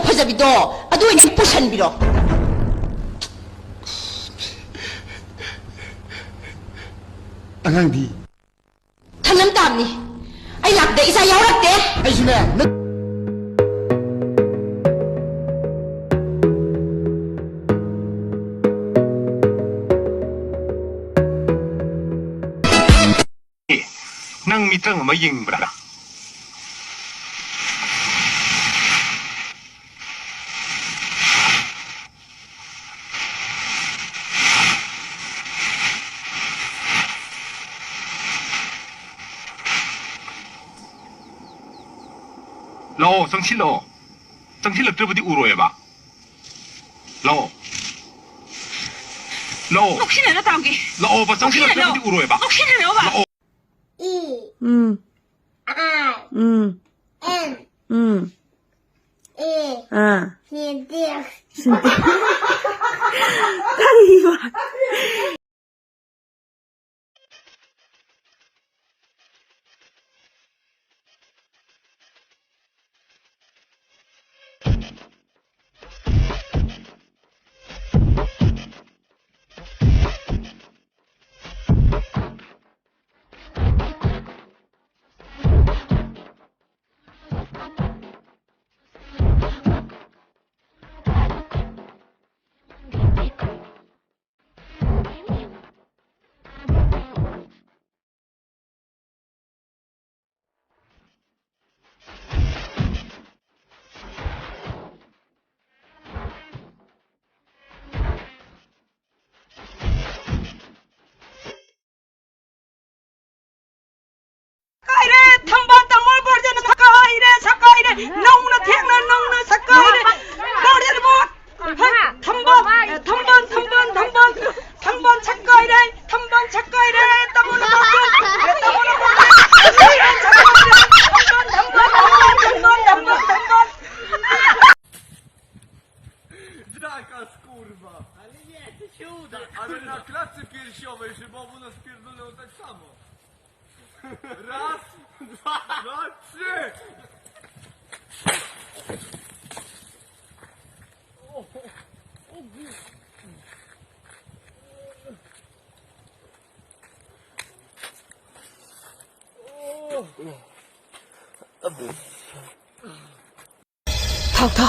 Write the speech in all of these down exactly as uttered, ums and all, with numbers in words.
ꯐꯖꯕꯤꯗꯣ ꯑꯗꯨ ꯑꯣꯏꯅ ꯄꯨꯁꯟꯕꯤꯔꯣ꯫ ꯑꯉꯥꯡꯗꯤ ꯊꯝꯂꯝ ꯇꯥꯕꯅꯤ꯫ ꯑꯩ ꯂꯥꯛꯇꯦ, ꯏꯆꯥ ꯌꯥꯎꯔꯛꯇꯦ꯫ ꯑꯩꯁꯨꯅꯦ꯫ ꯅꯪ ꯃꯤꯇ꯭ꯔꯪ ꯑꯃ ꯌꯦꯡꯕ꯭ꯔꯥ? ꯂꯥꯛꯑꯣ, ꯆꯪꯁꯤꯜꯂꯛꯑꯣ꯫ ꯆꯪꯁꯤꯜꯂꯛꯇ꯭ꯔꯕꯗꯤ ꯎꯔꯣꯏꯕ꯫ ꯂꯥꯛꯑꯣ꯫ ꯂꯥꯛꯑꯣ꯫ ꯅꯣꯛꯁꯤꯟꯅꯔꯣ ꯇꯥꯝꯒꯦ꯫ ꯂꯥꯛꯑꯣꯕ, ꯆꯪꯁꯤꯜꯂꯛꯇ꯭ꯔꯕꯗꯤ ꯅꯣꯛꯁꯤꯟꯅꯔꯣ꯫ ꯎꯔꯣꯏꯕ꯫ ꯅꯣꯛꯁꯤꯟꯅꯔꯣꯕ꯫ ꯂꯥꯛꯑꯣ꯫ E um I um N um A ah syntax. Syntax. ꯀꯔꯤꯕ? ꯊꯥꯎ ꯊꯥ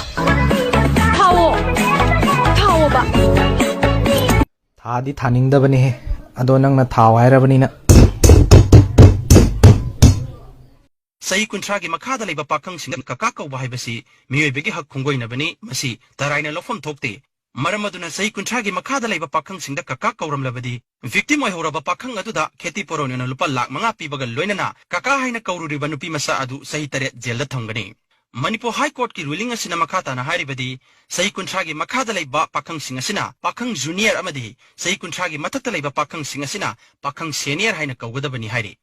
ꯊꯥꯎꯑꯣ ꯊꯥꯎꯑꯣꯕ꯫ ꯊꯥꯗꯤ ꯊꯥꯅꯤꯡꯗꯕꯅꯤꯍꯦ, ꯑꯗꯣ ꯅꯪꯅ ꯊꯥꯎ ꯍꯥꯏꯔꯕꯅꯤꯅ꯫ ꯆꯍꯤ ꯀꯨꯟꯊ꯭ꯔꯥꯒꯤ ꯃꯈꯥꯗ ꯂꯩꯕ ꯄꯥꯈꯪꯁꯤꯡ ꯀꯀꯥ ꯀꯧꯕ ꯍꯥꯏꯕꯁꯤ ꯃꯤꯑꯣꯏꯕꯒꯤ ꯍꯛ ꯈꯣꯡꯒꯣꯏꯅꯕꯅꯤ꯫ ꯃꯁꯤ ꯇꯔꯥꯏꯅ ꯂꯧꯐꯝ ꯊꯣꯛꯇꯦ꯫ ꯃꯔꯝ ꯑꯗꯨꯅ ꯆꯍꯤ ꯀꯨꯟꯊ꯭ꯔꯥꯒꯤ ꯃꯈꯥꯗ ꯂꯩꯕ ꯄꯥꯈꯪꯁꯤꯡꯗ ꯀꯀꯥ ꯀꯧꯔꯝꯂꯕꯗꯤ, victim ꯑꯣꯏꯍꯧꯔꯕ ꯄꯥꯈꯪ ꯑꯗꯨꯗ ꯈꯦꯇꯤ ꯄꯣꯔꯣꯟ ꯑꯣꯏꯅ ꯂꯨꯄꯥ ꯂꯥꯈ ꯃꯉꯥ ꯄꯤꯕꯒ ꯂꯣꯏꯅꯅ ꯀꯀꯥ ꯍꯥꯏꯅ ꯀꯧꯔꯨꯔꯤꯕ ꯅꯨꯄꯤ ꯃꯆꯥ ꯑꯗꯨ ꯆꯍꯤ ꯇꯔꯦꯠ ꯖꯦꯜꯗ ꯊꯝꯒꯅꯤ꯫ ꯃꯅꯤꯄꯨꯔ ꯍꯥꯏ ꯀꯣꯔꯠꯀꯤ ꯔꯨꯂꯤꯡ ꯑꯁꯤꯅ ꯃꯈꯥ ꯇꯥꯅ ꯍꯥꯏꯔꯤꯕꯗꯤ, ꯆꯍꯤ ꯀꯨꯟꯊ꯭ꯔꯥꯒꯤ ꯃꯈꯥꯗ ꯂꯩꯕ ꯄꯥꯈꯪꯁꯤꯡ ꯑꯁꯤꯅ ꯄꯥꯈꯪ ꯖꯨꯅꯤꯌꯔ ꯑꯃꯗꯤ ꯆꯍꯤ ꯀꯨꯟꯊ꯭ꯔꯥꯒꯤ ꯃꯊꯛꯇ ꯂꯩꯕ ꯄꯥꯈꯪꯁꯤꯡ ꯑꯁꯤꯅ ꯄꯥꯈꯪ ꯁꯦꯅꯤꯌꯔ ꯍꯥꯏꯅ ꯀꯧꯒꯗꯕꯅꯤ ꯍꯥꯏꯔꯤ꯫